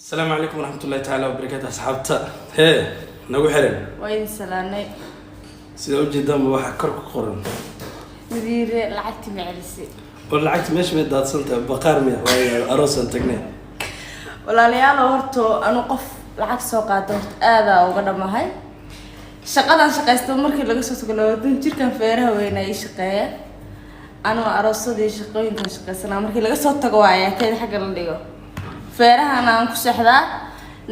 Asalaamu calaykum waraxmatullahi tacaala wabarakaatu. Asxaabta hee nagu xiran, waa idin salaanay. Sida ujeedaanba waxaa kor ku qoran Nadiire, lacagtii ma celisay? Oo lacagta meesha may daadsan tahay, baqaar miya? Waayo aroosaan tagnay. Walaalayaalo, horto anu qof lacag soo qaata horta aadaa uga dhamahay. Shaqadan shaqaysta markii laga soo tago, 20 jirkan feeraha weynaa ii shaqeeya. Anuu aroosadii shaqooyinkan shaqaysanaa markii laga soo tago, waaya teeda xagga la dhigo, feerahana aan ku seexdaa.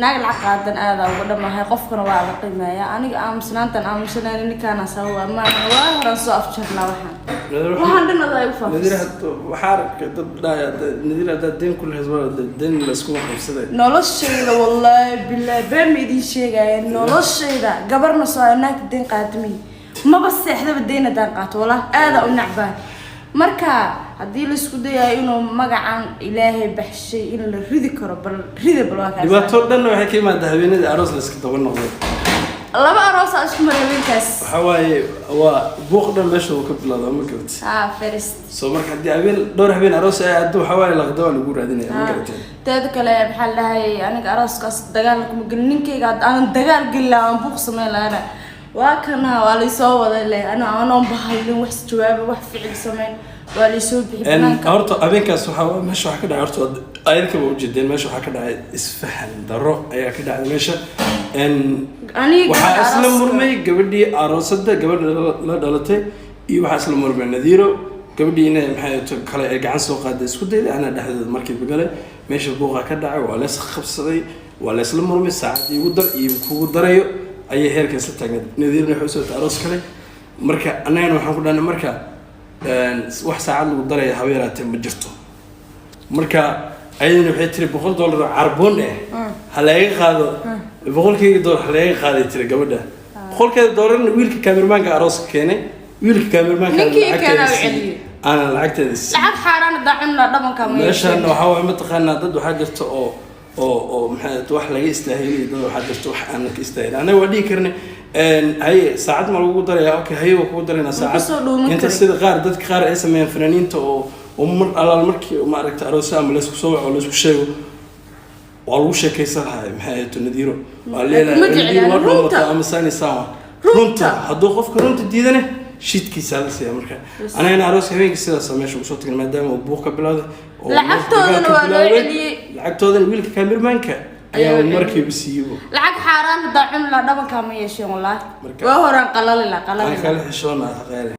Naag lacag qaadan aadaa uga dhamahay, qofkana waa la qiimeeyaa. Aniga aamusnaantan aamusanayn ninkaana sababa maaha, waa horaan soo afjarnaa. Waxaan dhan adaa igu Nadiir, faafis. Hadda waxaa arkay dad dhahaya, Nadiir, haddaad deen ku lahayd, waa deen layskuma qabsaday. Noloshayda, wallaahi bilaahi, been ma idiin sheegaya, noloshayda gabarna soo naagta deen qaatamiy maba seexdaba deen haddaan qaato, wallah aadaa u nacbaa. Marka haddii laisku dayayo inuu magacan Ilaahay baxshay in la ridi karo, bal rida, bal waa kaas. Dhibaato dhanna waxay ka imaadaa habeenadii aroos layska daba noqday. Laba aroosaa isku maray habeenkaas. Waxaa waaye waa buuq dhan meesha uu ka bilowda, ma garatay? Ha, first. So marka haddii habeen, dhowr habeen aroos ay aado, waxaa waaye laqda waa lagu raadinaya, ma garateen? Teeda kale, maxaa la dhahay, aniga arooskaas dagaal kuma gelin. Ninkayga hadda aanan dagaal gelin lahaa, aan buuq samayn lahana, waa kana waa laysoo waday leh. Ana anoon bahadlin, wax jawaaba, wax ficil samayn, waa laysoo bixi banaanka. Horta habeenkaas waxaa meesha waxaa ka dhacay, horta ayadka ba ujeedeen, meesha waxaa ka dhacay isfahan darro ayaa ka dhacday meesha. Aniga Waxaa isla arooska- murmay gabadhii aroosada, gabadha la dhalatay, iyo waxaa isla murmay Nadiiro. Gabadhii inay maxay ahayd kale ay gacan soo qaaday isku dayday, anaa dhexdooda markiiba galay. Meesha buuqa ka dhacay, waa leys qabsaday, waa laysla murmay. Saacadii igu dar iyo kugu darayo ayay heerka isla taagneed. Nadiirna waxay usoo watay aroos kale. Marka annagana waxaan ku dhahnay, marka wax saacad lagu daraya haba yaraatee ma jirto. Marka ayadana waxay tiri $100 oo carboon ah ha laga qaado, $100-kayga ha laga qaaday tiri gabadha. $100-keeda dollarna wiilka kaamirmaanka arooska keenay, wiilka kaamirmaanka Ninkii keenaa u celiyey. Aanan lacagteeda siiyey. Lacag xaaraan hadaa cunna dhabanka ma Meeshaan waxaa waaye, mataqaanaa, dad waxaa jirta oo maxay ahayd, wax laga istaahilay, dad waxaa jirta wax aanan ka istaahilin. Anaga waa dhihi karnay, haye, saacad ma lagugu darayaa? Okay, haye, waa kugu daraynaa saacad. Kusoo dhuuman Inta karin. sida qaar dadka qaar ay sameeyaan, fanaaniinta oo mar alaal markii maaragta aroosa ama laysku soo waco, laysku sheego, waa lagu sheekaysan lahaa. Maxay ahayd, Nadiiro waa leedahay. Ma jecli Nadiiro waa runta. dhuumataa ama sani sawa. Runta. Runta hadduu qofka runta diidane, shiidkiisaa la siiya. Marka anagana arooska habeenkii sidaas meesha ugu soo tagnay, maadaama uu buuq ka bilowday oo Lacagtoodana dagaal ka waa loo bilowday. celiyey. Lacagtoodana wiilka kaamirmaanka ayaa Ayaa u markiiba siiyeybo. Lacag xaaraan hadaa cun lahaa dhabankaa ma yeesheen wallaahi. Marka- Waa horaan qalali la qalali Aan kala xishoona, aqaale.